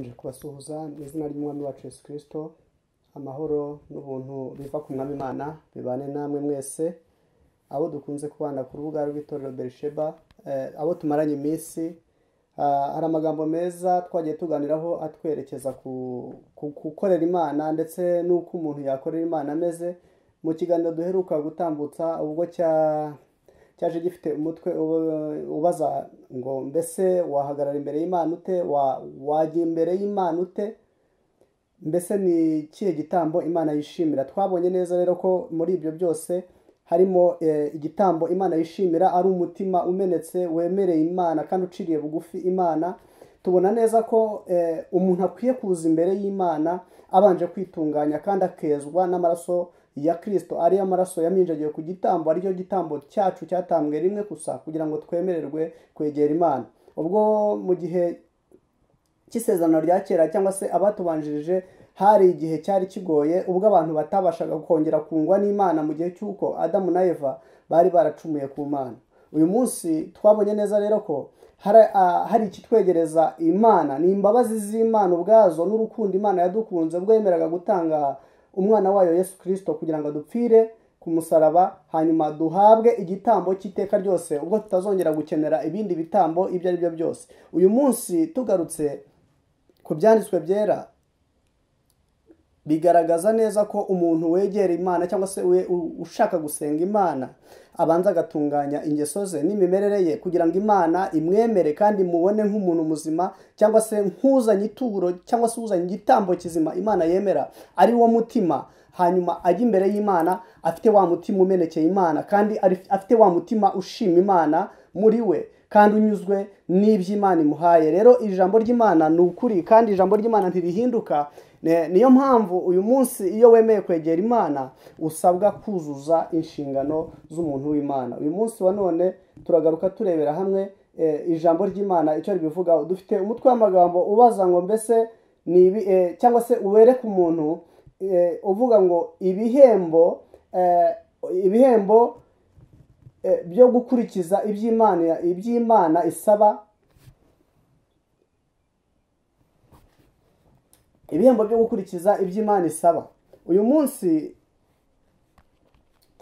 Nje kubasuhuza mu izina ry'Umwami wacu Yesu Kristo, amahoro n'ubuntu biva ku Mwami Imana bibane namwe mwese, abo dukunze kubana ku rubuga rw'itorero Berisheba, abo tumaranye iminsi. Hari amagambo meza twagiye tuganiraho atwerekeza ku gukorera Imana ndetse n'uko umuntu yakorera Imana ameze. Mu kiganiro duheruka gutambutsa ubwo cyaje gifite umutwe ubaza ngo mbese wahagarara imbere y'Imana ute, wajya imbere y'Imana ute, mbese ni ikihe gitambo Imana yishimira. Twabonye neza rero ko muri ibyo byose harimo igitambo Imana yishimira ari umutima umenetse wemereye Imana kandi uciriye bugufi Imana. Tubona neza ko umuntu akwiye kuza imbere y'Imana abanje kwitunganya kandi akezwa n'amaraso ya Kristo, ari amaraso yaminjagiwe ku gitambo, aricyo gitambo cyacu cyatambwe rimwe gusa kugira ngo twemererwe kwegera Imana. Ubwo mu gihe cy'isezerano rya kera cyangwa se abatubanjirije, hari igihe cyari kigoye ubwo abantu batabashaga kongera kungwa n'Imana mu gihe cy'uko Adamu na Eva bari baracumuye ku Mana. Uyu munsi twabonye neza rero ko hari ikitwegereza Imana, ni imbabazi z'Imana ubwazo n'urukundo Imana yadukunze ubwo yemeraga gutanga umwana wayo Yesu Kristo kugira ngo adupfire ku musaraba, hanyuma duhabwe igitambo cy'iteka ryose ubwo tutazongera gukenera ibindi bitambo ibyo ari byo byose. Uyu munsi tugarutse ku byanditswe byera, bigaragaza neza ko umuntu wegera Imana cyangwa se ushaka gusenga Imana abanza agatunganya ingeso ze n'imimerere ye kugira ngo Imana imwemere kandi imubone nk'umuntu muzima, cyangwa se nk'uzanye ituro cyangwa se uzanye igitambo kizima Imana yemera, ari wo mutima. Hanyuma ajya imbere y'Imana afite wa mutima umenekeye Imana kandi afite wa mutima ushima Imana muri we kandi unyuzwe n'iby'Imana imuhaye. Rero ijambo ry'Imana ni ukuri kandi ijambo ry'Imana ntirihinduka. Niyo mpamvu uyu munsi iyo wemeye kwegera Imana usabwa kuzuza inshingano z'umuntu w'Imana. Uyu munsi wa none turagaruka turebera hamwe ijambo ry'Imana icyo ribivuga. Dufite umutwe w'amagambo ubaza ngo mbese ni cyangwa se uwereka umuntu uvuga ngo ibihembo byo gukurikiza iby'Imana isaba, ibihembo byo gukurikiza iby'Imana isaba. Uyu munsi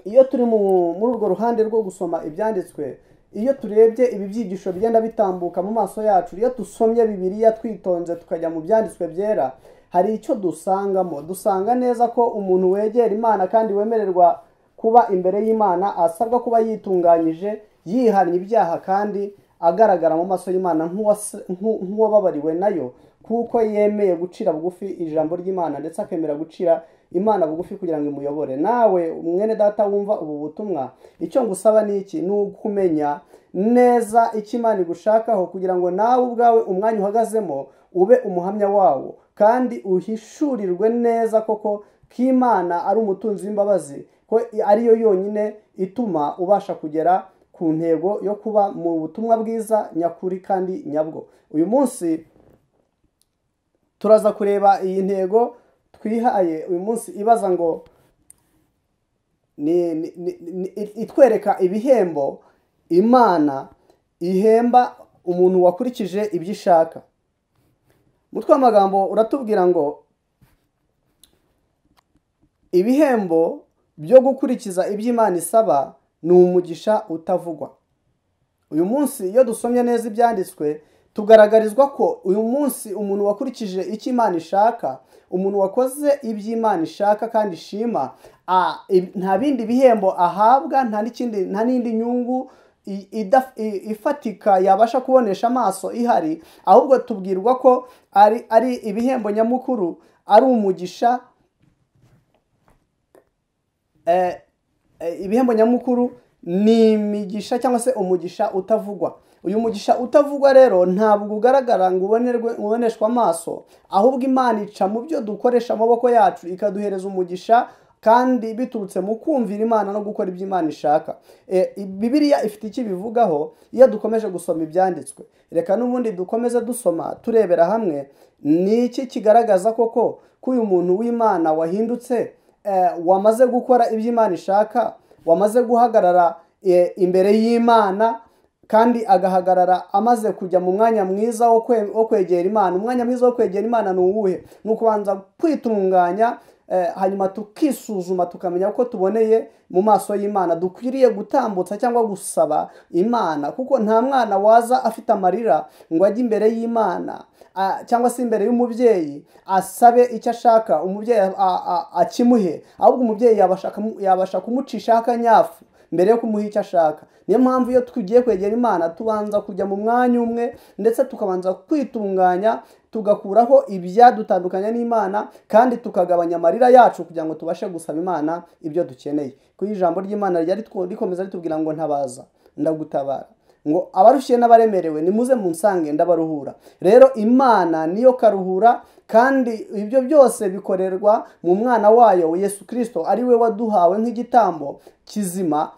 iyo turi muri urwo ruhande rwo gusoma ibyanditswe, iyo turebye ibi byigisho bigenda bitambuka mu maso yacu, iyo dusomye Bibiliya twitonze tukajya mu byanditswe byera, hari icyo dusangamo. Dusanga neza ko umuntu wegera Imana kandi wemererwa kuba imbere y'Imana asabwa kuba yitunganyije, yihannye ibyaha kandi agaragara mu maso y'Imana nk'uwababariwe nayo, kuko yemeye gucira bugufi ijambo ry'Imana ndetse akemera gucira Imana bugufi kugira ngo imuyobore. Nawe mwene data wumva ubu butumwa, icyo ngusaba ni iki? Ni ukumenya neza icyo Imana igushakaho kugira ngo nawe ubwawe umwanya uhagazemo ube umuhamya wawo, kandi uhishurirwe neza koko ko Imana ari umutunzi w'imbabazi, ko ariyo yonyine ituma ubasha kugera ku ntego yo kuba mu butumwa bwiza nyakuri kandi nyabwo. Uyu munsi turaza kureba iyi ntego twihaye uyu munsi ibaza ngo itwereka ibihembo Imana ihemba umuntu wakurikije ibyo ishaka. Mutwe w'amagambo uratubwira ngo ibihembo byo gukurikiza ibyo Imana isaba ni umugisha utavugwa. Uyu munsi iyo dusomye neza ibyanditswe tugaragarizwa ko uyu munsi umuntu wakurikije icyo Imana ishaka, umuntu wakoze ibyo Imana ishaka kandi ishima, nta bindi bihembo ahabwa, nta n'ikindi, nta n'indi nyungu ifatika yabasha kubonesha amaso ihari, ahubwo tubwirwa ko ari ibihembo nyamukuru, ari umugisha. Ibihembo nyamukuru ni imigisha cyangwa se umugisha utavugwa. Uyu mugisha utavugwa rero ntabwo ugaragara ngo uboneshwe amaso, ahubwo Imana ica mu byo dukoresha amaboko yacu ikaduhereza umugisha, kandi biturutse mu kumvira Imana no gukora ibyo Imana ishaka. Bibiliya ifite icyo ibivugaho iyo dukomeje gusoma ibyanditswe. Reka n'ubundi dukomeze dusoma turebera hamwe ni iki kigaragaza koko ko uyu muntu w'Imana wahindutse, wamaze gukora ibyo Imana ishaka, wamaze guhagarara imbere y'Imana kandi agahagarara amaze kujya mu mwanya mwiza wo kwegera Imana. Umwanya mwiza wo kwegera Imana ni uwuhe? Ni ukubanza kwitunganya, hanyuma tukisuzuma tukamenya ko tuboneye mu maso y'Imana, dukwiriye gutambutsa cyangwa gusaba Imana, kuko nta mwana waza afite amarira ngo ajye imbere y'Imana cyangwa se imbere y'umubyeyi asabe icyo ashaka umubyeyi akimuhe, ahubwo umubyeyi yabasha kumucisha akanyafu mbere yo kumuha icyo ashaka. Niyo mpamvu iyo tugiye kwegera Imana tubanza kujya mu mwanya umwe, ndetse tukabanza kwitunganya, tugakuraho ibyadutandukanya n'Imana, kandi tukagabanya amarira yacu kugira ngo tubashe gusaba Imana ibyo dukeneye. Kuko ijambo ry'Imana ryari rikomeza ritubwira ngo ntabaza ndagutabara, ngo abarushye n'abaremerewe nimuze munsange ndabaruhura. Rero Imana niyo karuhura, kandi ibyo byose bikorerwa mu mwana wayo Yesu Kristo, ari we waduhawe nk'igitambo kizima,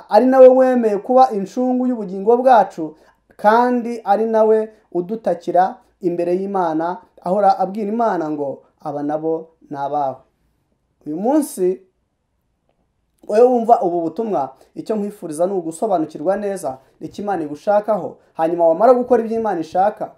ari nawe wemeye kuba incungu y'ubugingo bwacu, kandi ari nawe udutakira imbere y'Imana, ahora abwira Imana ngo aba nabo ni abawe. Uyu munsi wowe wumva ubu butumwa, icyo nkwifuriza ni ugusobanukirwa neza icyo Imana igushakaho, hanyuma wamara gukora ibyo Imana ishaka.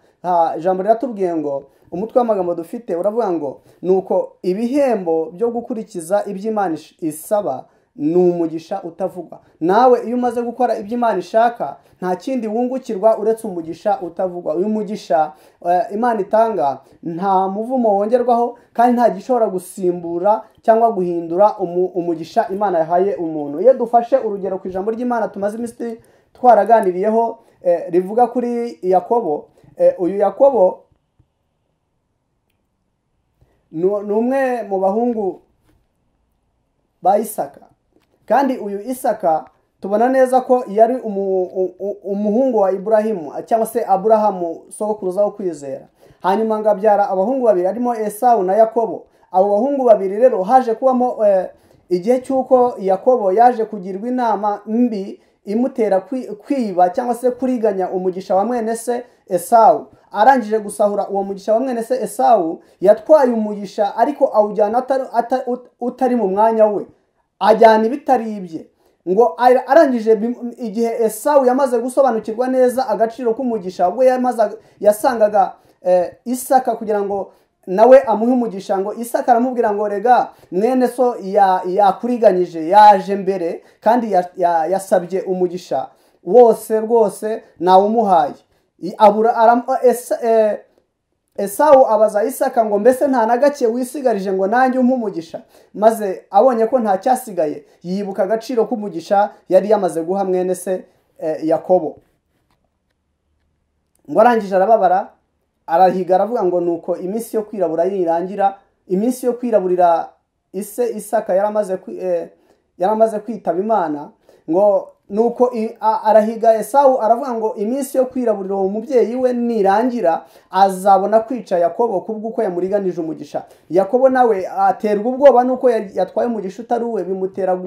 Ijambo riratubwiye ngo umutwe w'amagambo dufite uravuga ngo nuko ibihembo byo gukurikiza ibyo Imana isaba ni umugisha utavugwa. Nawe iyo umaze gukora ibyo Imana ishaka nta kindi wungukirwa uretse umugisha utavugwa. Uyu mugisha Imana itanga nta muvumo wongerwaho, kandi nta gishobora gusimbura cyangwa guhindura umugisha Imana yahaye umuntu. Iyo dufashe urugero ku ijambo ry'Imana tumaze iminsi twaraganiriyeho, rivuga kuri Yakobo. Uyu Yakobo ni umwe mu bahungu ba Isaka, kandi uyu Isaka tubona neza ko yari umuhungu wa Ibrahimu cyangwa se Aburahamu, sogokuruza wo kwizera. Hanyuma ngo abyara abahungu babiri harimo Esawu na Yakobo. Abo bahungu babiri rero haje kubamo igihe cy'uko Yakobo yaje kugirwa inama mbi imutera kwiba cyangwa se kuriganya umugisha wa mwene se Esawu. Arangije gusahura uwo mugisha wa mwene se Esawu, yatwaye umugisha ariko awujyana utari mu mwanya we, ajyana ibitari ibye. Ngo arangije igihe Esawu yamaze gusobanukirwa neza agaciro k'umugisha, ubwo yasangaga Isaka kugira ngo nawe amuhe umugisha, ngo Isaka aramubwira ngo rega mwene so yakuriganyije, yaje mbere kandi yasabye umugisha wose rwose nawumuhaye. Esawu abaza Isaka ngo mbese nta na gake wisigarije ngo nanjye umpe umugisha? Maze abonye ko nta cyasigaye yibuka agaciro k'umugisha yari yamaze guha mwene se Yakobo. Ngo arangije arababara, arahiga, aravuga ngo nuko iminsi yo kwirabura yirangira, iminsi yo kwiraburira ise Isaka yaramaze kwitaba Imana. Ngo nuko arahiga Esawu aravuga ngo iminsi yo kwiraburira uwo mubyeyi we nirangira azabona kwica Yakobo kubw'uko yamuriganije umugisha. Yakobo nawe aterwa ubwoba nuko yatwaye umugisha utari uwe, bimutera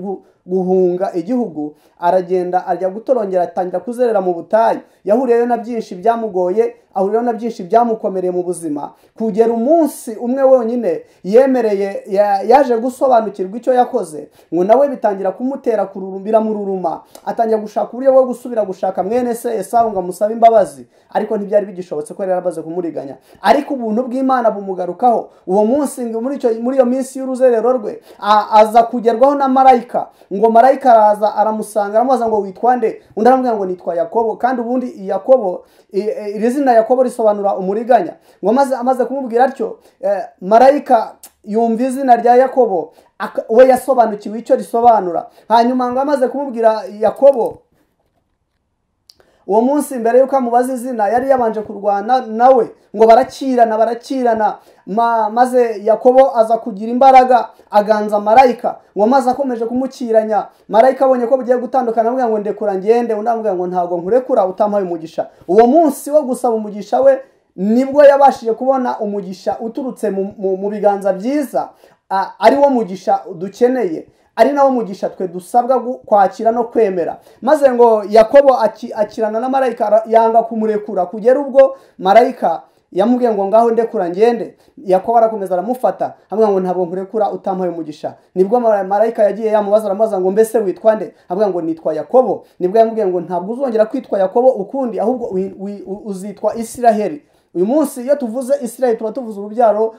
guhunga igihugu, aragenda ajya gutorongera, atangira kuzerera mu butayu. Yahuriyeyo na byinshi byamugoye, ahurirayo na byinshi byamukomereye mu buzima, kugera umunsi umwe wenyine yemereye yaje gusobanukirwa icyo yakoze, ngo nawe bitangira kumutera kururumbira mururuma, atangira gushaka uburyo bwo gusubira gushaka mwene se Esawu ngo amusabe imbabazi, ariko ntibyari bigishobotse ko yari yaramaze kumuriganya. Ariko ubuntu bw'Imana bumugarukaho uwo munsi, muri iyo minsi y'uruzerero rwe aza kugerwaho na marayika. Ngo marayika araza aramusanga, aramubaza ngo witwa nde? Undi aramubwira ngo nitwa Yakobo. Kandi ubundi Yakobo, iri zina Yakobo risobanura umuriganya. Ngo amaze kumubwira atyo, marayika yumva izina rya Yakobo, we yasobanukiwe icyo risobanura. Hanyuma ngo amaze kumubwira Yakobo uwo munsi, mbere yuko amubaza izina yari yabanje kurwana nawe, ngo barakirana, maze Yakobo aza kugira imbaraga aganza marayika. Ngo maze akomeje kumukiranya, marayika abonye ko bugiye gutandukana aramubwira ngo ndekura ngende, undi aramubwira ngo ntago nkurekura utampaye umugisha. Uwo munsi wo gusaba umugisha we nibwo yabashije kubona umugisha uturutse mu biganza byiza, ari wo mugisha dukeneye, ari nawo mugisha twe dusabwa kwakira no kwemera. Maze ngo Yakobo akirana na marayika, yanga kumurekura kugera ubwo marayika Yamubwiye ngo ngaho ndekura ngende. Yakobo arakomeza aramufata, amubwira ngo ntabwo nkurekura utampaye umugisha. Nibwo marayika yagiye yamubaza, aramubaza ngo mbese witwa nde? Amubwira ngo nitwa Yakobo. Nibwo yamubwiye ngo ntabwo uzongera kwitwa Yakobo ukundi, ahubwo uzitwa Isiraheli. Uyu munsi iyo tuvuze Isiraheli tuba tuvuze urubyaro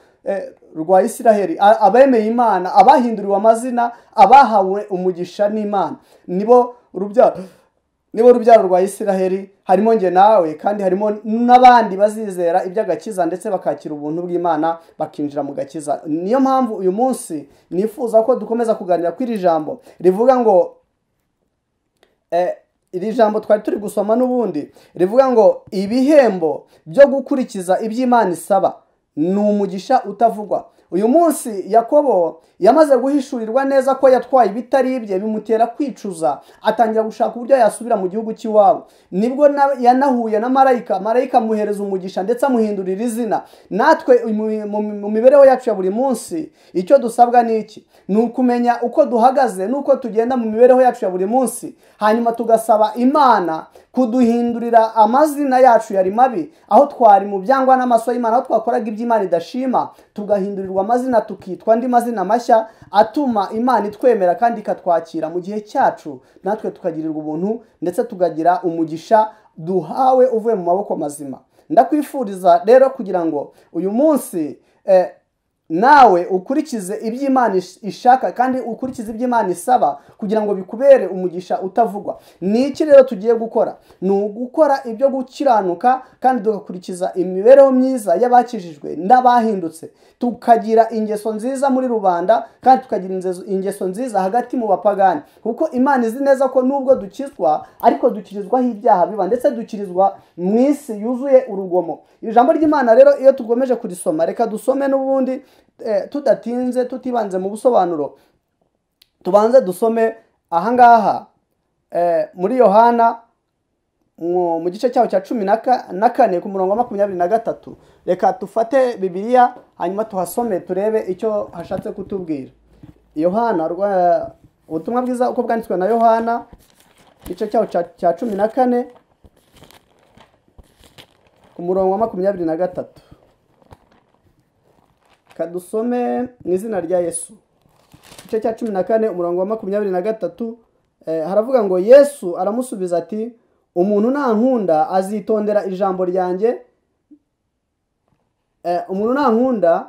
rwa Isiraheli, abemeye Imana, abahinduriwe amazina, abahawe umugisha n'Imana, nibo urubyaro rwa Isiraheli. Harimo nge nawe, kandi harimo n'abandi bazizera iby'agakiza ndetse bakakira ubuntu bw'Imana bakinjira mu gakiza. Niyo mpamvu uyu munsi nifuza ko dukomeza kuganira kuri iri jambo rivuga ngo iri jambo twari turi gusoma n'ubundi rivuga ngo ibihembo byo gukurikiza iby'Imana isaba ni umugisha utavugwa. Uyu munsi Yakobo yamaze guhishurirwa neza ko yatwaye ibitari ibye, bimutera kwicuza, atangira gushaka uburyo yasubira mu gihugu cy'iwabo. Nibwo yanahuye na marayika, marayika amuhereza umugisha ndetse amuhindurira izina. Natwe mu mibereho yacu ya buri munsi icyo dusabwa ni iki? Ni ukumenya uko duhagaze n'uko tugenda mu mibereho yacu ya buri munsi, hanyuma tugasaba Imana kuduhindurira amazina yacu yari mabi, aho twari mu byangwa n'amaso y'Imana, aho twakoraga iby'Imana idashima, tugahindurirwa amazina tukitwa andi mazina mashya atuma Imana itwemera kandi ikatwakira mu gihe cyacu, natwe tukagirirwa ubuntu ndetse tukagira umugisha duhawe uvuye mu maboko mazima. Ndakwifuriza rero kugira ngo uyu munsi nawe ukurikize iby'Imana ishaka kandi ukurikize iby'Imana isaba kugira ngo bikubere umugisha utavugwa. Ni iki rero tugiye gukora? Ni ugukora ibyo gukiranuka kandi tugakurikiza imibereho myiza y'abakijijwe n'abahindutse, tukagira ingeso nziza muri rubanda kandi tukagira ingeso nziza hagati mu bapagani, kuko Imana izi neza ko nubwo dukizwa ariko dukirizwaho ibyaha biba, ndetse dukirizwa mu isi yuzuye urugomo. Ijambo ry'Imana rero iyo tugomeje kurisoma, reka dusome n'ubundi tudatinze, tutibanze mu busobanuro, tubanze dusome ahangaha muri Yohana mu gice cyaho cya 14 ku murongo wa 23. Reka tufate Bibiliya hanyuma tuhasome turebe icyo hashatse kutubwira. Yohana, ubutumwa bwiza uko bwanditswe na Yohana, igice cyaho cya 14 ku murongo wa 23. Kadusome mu izina rya Yesu. Igice cya 14 umurongo wa 23, haravuga ngo Yesu aramusubiza ati umuntu nankunda azitondera ijambo ryanjye. Umuntu nankunda,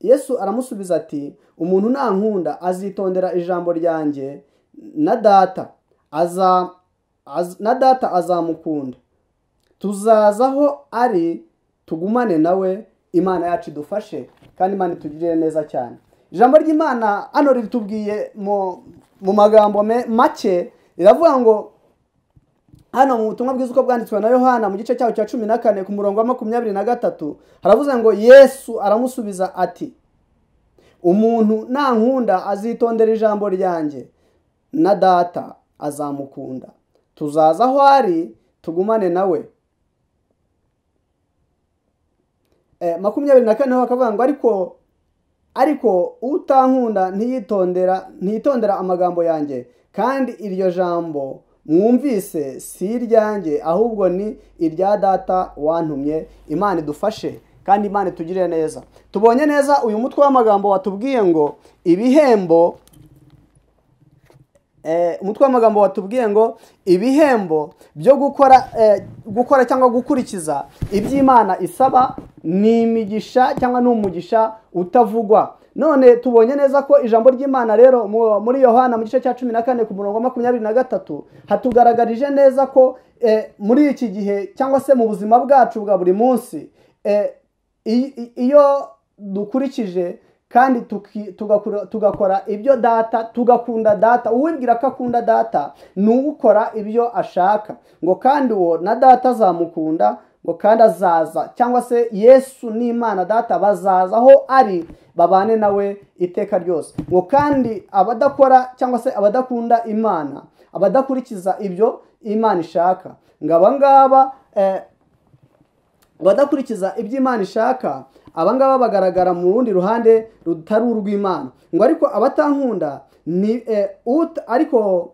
Yesu aramusubiza ati umuntu nankunda azitondera ijambo ryanjye, na data azamukunda, tuzazaho ari tugumane nawe. Imana yacu idufashe kandi Imana itugirire neza cyane. Ijambo ry'Imana hano ritubwiye mu magambo make, riravuga ngo hano mu butumwa bwiza uko bwanditswe na Yohana mu gice cyaho cya 14 ku murongo wa 23, haravuze ngo Yesu aramusubiza ati umuntu nankunda azitondera ijambo ryanjye, na data azamukunda, tuzaza aho ari tugumane nawe. 24 bakavuga ngo ariko utankunda ntiyitondera amagambo yanjye, kandi iryo jambo mwumvise si iryanjye ahubwo ni irya data wantumye. Imana idufashe kandi Imana itugirire neza. Tubonye neza uyu mutwe w'amagambo watubwiye ngo ibihembo, umutwe w'amagambo watubwiye ngo ibihembo byo gukora cyangwa gukurikiza iby'Imana isaba ni imigisha cyangwa n'umugisha utavugwa. None tubonye neza ko ijambo ry'Imana rero muri Yohana mu gice cya 14 ku murongo wa 23 hatugaragarije neza ko muri iki gihe cyangwa se mu buzima bwacu bwa buri munsi, iyo dukurikije kandi tugakora ibyo data, tugakunda data, uwibwira ko akunda data ni ukora ibyo ashaka, ngo kandi uwo na data azamukunda, ngo kandi azaza, cyangwa se Yesu n'Imana data bazaza aho ari babane nawe iteka ryose. Ngo kandi abadakora cyangwa se abadakunda Imana, abadakurikiza ibyo Imana ishaka, ngo abangaba abadakurikiza ibyo Imana ishaka, abangaba bagaragara mu rundi ruhande rutari urw'Imana. Ngo ariko abatankunda ni ariko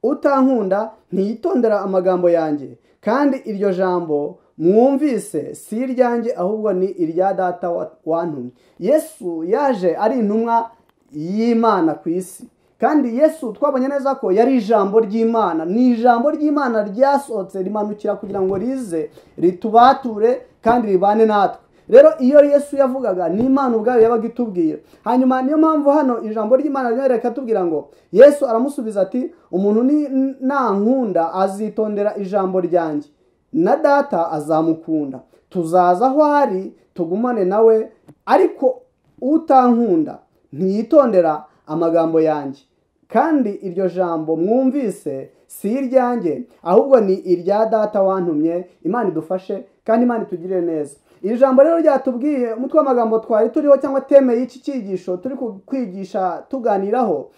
utankunda ntiyitondera amagambo yanjye, kandi iryo jambo Mwumvise si iryanjye, ahubwo ni irya Data wantumye. Yesu yaje ari intumwa y'Imana ku isi, kandi Yesu twabonye neza ko yari ijambo ry'Imana. Ni ijambo ry'Imana ryasohotse rimanukira kugira ngo rize ritubature kandi ribane natwe. Rero iyo Yesu yavugaga ni Imana ubwayo yabaga itubwira. Hanyuma niyo mpamvu hano ijambo ry'Imana ryereka tubwira ngo Yesu aramusubiza ati umuntu ni nankunda azitondera ijambo ryanjye, na Data azamukunda, tuzaza aho ari tugumane nawe, ariko utankunda ntiyitondera amagambo yanjye, kandi iryo jambo mwumvise si iryanjye, ahubwo ni irya Data wantumye. Imana idufashe kandi Imana itugirire neza. Iri jambo rero ryatubwiye umutwe w'amagambo twari turiho, cyangwa teme y'iki cyigisho turi kwigisha tuganiraho,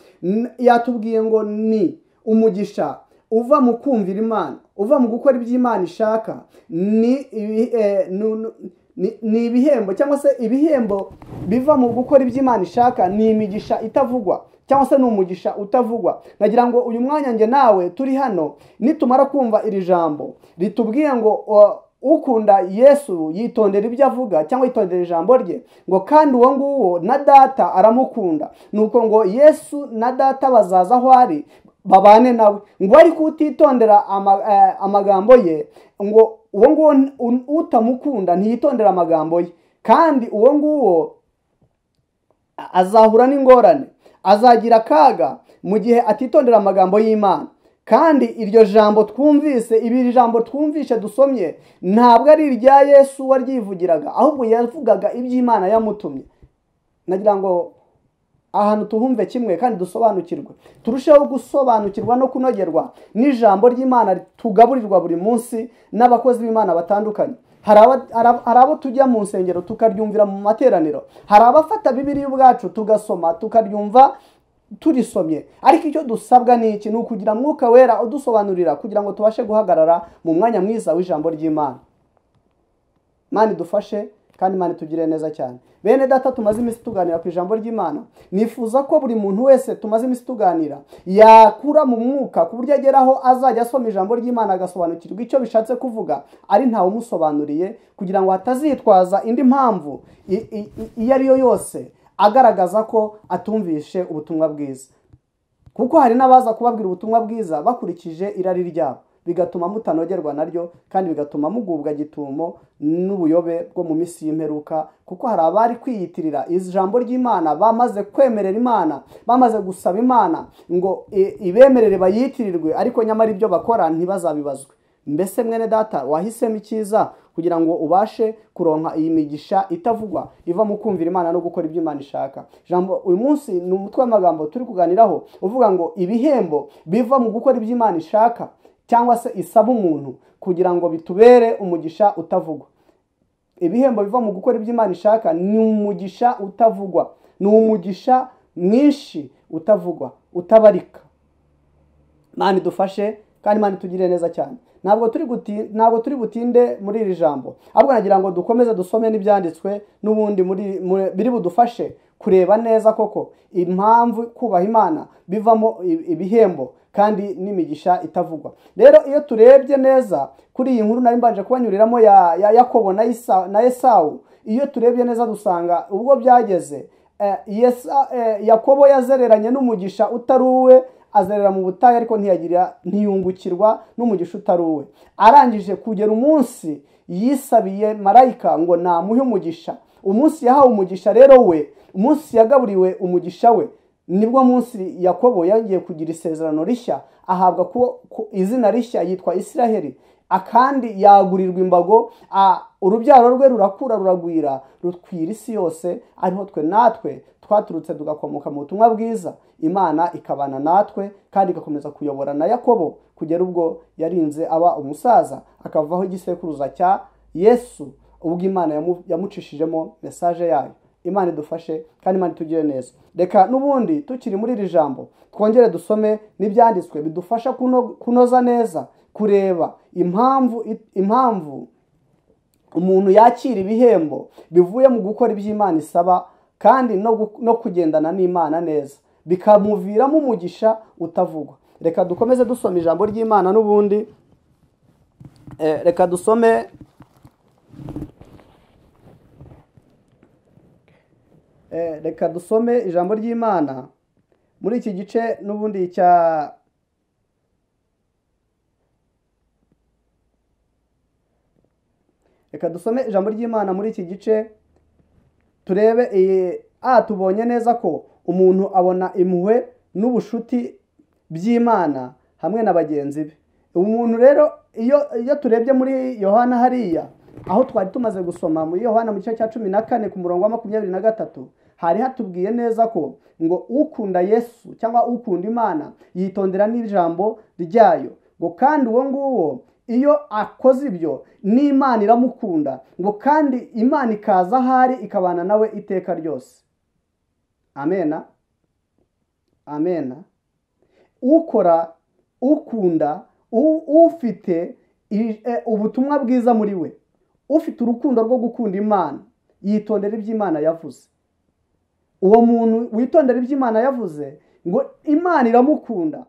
yatubwiye ngo ni umugisha uva mu kumvira Imana, uva mu gukora ibyo Imana ishaka, ni ibihembo cyangwa se ibihembo biva mu gukora ibyo Imana ishaka, ni imigisha itavugwa cyangwa se ni umugisha utavugwa. Nagira ngo uyu mwanya nge nawe turi hano nitumara kumva iri jambo ritubwiye ngo ukunda Yesu yitondera ibyo avuga cyangwa yitondera ijambo rye, ngo kandi uwo nguwo na Data aramukunda. Nuko ngo Yesu na Data bazaza aho ari babane nawe, ngo ariko utitondera amagambo ye, ngo uwo nguwo utamukunda ntiyitondera amagambo ye, kandi uwo nguwo azahura n'ingorane, azagira akaga mu gihe atitondera amagambo y'Imana. Kandi iryo jambo twumvise, ibi jambo twumvise dusomye, ntabwo ari irya Yesu waryivugiraga, ahubwo yavugaga iby'Imana yamutumye. Nagira ngo ahantu tuhumve kimwe kandi dusobanukirwe, turusheho gusobanukirwa no kunogerwa n'ijambo ry'Imana tugaburirwa buri munsi n'abakozi b'Imana batandukanye. Hari abo tujya mu nsengero tukaryumvira mu materaniro, hari abafata Bibiliya ubwacu tugasoma tukaryumva turisomye, ariko icyo dusabwa ni iki? Ni ukugira Mwuka Wera udusobanurira kugira ngo tubashe guhagarara mu mwanya mwiza w'ijambo ry'Imana. Imana idufashe kandi Imana itugirire neza cyane. Bene Data, tumaze iminsi tuganira ku ijambo ry'Imana, nifuza ko buri muntu wese tumaze iminsi tuganira yakura mu mwuka ku buryo ageraho azajya asoma ijambo ry'Imana agasobanukirwa icyo bishatse kuvuga ari ntawe umusobanuriye, kugira ngo atazitwaza indi mpamvu iyo ari yo yose agaragaza ko atumvishe ubutumwa bwiza. Kuko hari n'abaza kubabwira ubutumwa bwiza bakurikije irari ryabo, bigatuma mutanogerwa naryo, kandi bigatuma mugubwa gitumo n'ubuyobe bwo mu minsi y'imperuka. Kuko hari abari kwiyitirira ijambo ry'Imana, bamaze kwemerera Imana, bamaze gusaba Imana ngo ibemerere bayitirirwe, ariko nyamara ibyo bakora ntibazabibazwe. Mbese mwene Data, wahisemo icyiza kugira ngo ubashe kuronka iyi migisha itavugwa iva mu kumvira Imana no gukora ibyo Imana ishaka. Jambo uyu munsi ni umutwe w'amagambo turi kuganiraho uvuga ngo ibihembo biva mu gukora ibyo Imana ishaka cyangwa se isaba umuntu kugira ngo bitubere umugisha utavugwa. Ibihembo biva mu gukora ibyo Imana ishaka ni umugisha utavugwa, ni umugisha mwinshi utavugwa, utabarika. Imana idufashe kandi Imana itugirire neza cyane. Ntabwo turi butinde muri iri jambo, ahubwo nagira ngo dukomeze dusome n'ibyanditswe n'ubundi biri budufashe kureba neza koko impamvu kubaha Imana bivamo ibihembo kandi n'imigisha itavugwa. Rero iyo turebye neza kuri iyi nkuru nari mbanje kubanyuriramo ya Yakobo na Esawu, iyo turebye neza dusanga ubwo byageze Yakobo yazereranye n'umugisha utari uwe, azerera mu butayu, ariko ntiyungukirwa n'umugisha utari uwe. Arangije kugera umunsi yisabiye marayika ngo namuhe umugisha. Umunsi yahawe umugisha rero we, umunsi yagaburiwe umugisha we, nibwo munsi Yakobo yagiye kugira isezerano rishya, ahabwa izina rishya yitwa Isiraheli, akandi yagurirwa imbago, urubyaro rwe rurakura ruragwira rutwira isi yose, ariho twe natwe twaturutse tugakomoka mu butumwa bwiza. Imana ikabana natwe kandi igakomeza kuyobora na Yakobo kugera ubwo yarinze aba umusaza, akavaho igisekuruza cya Yesu, ubwo Imana yamucishijemo message yayo. Imana idufashe kandi Imana itugire neza. Reka n'ubundi tukiri muri iri jambo twongere dusome n'ibyanditswe bidufasha kunoza neza kureba impamvu umuntu yakira ibihembo bivuye mu gukora ibyo Imana isaba kandi no kugendana n'Imana neza, bikamuviramo umugisha utavugwa. Reka dukomeze dusome ijambo ry'Imana n'ubundi. Reka dusome Reka dusome ijambo ry'Imana muri iki gice n'ubundi cya reka dusome ijambo ry'Imana muri iki gice turebe. Tubonye neza ko umuntu abona impuhwe n'ubushuti by'Imana hamwe na bagenzi be. Umuntu rero iyo turebye muri Yohana hariya aho twari tumaze gusoma muri Yohana mu gice cya 14 ku murongo wa 23, hari hatubwiye neza ko ngo ukunda Yesu cyangwa ukunda Imana yitondera n'ijambo ryayo, ngo kandi uwo nguwo iyo akoze ibyo n'Imana iramukunda, ngo kandi Imana ikaza ahari ikabana nawe iteka ryose. Amena, amena. Ukora, ukunda, ufite ubutumwa bwiza muri we, ufite urukundo rwo gukunda Imana, yitondera iby'Imana yavuze. Uwo muntu witondera iby'Imana yavuze ngo Imana iramukunda.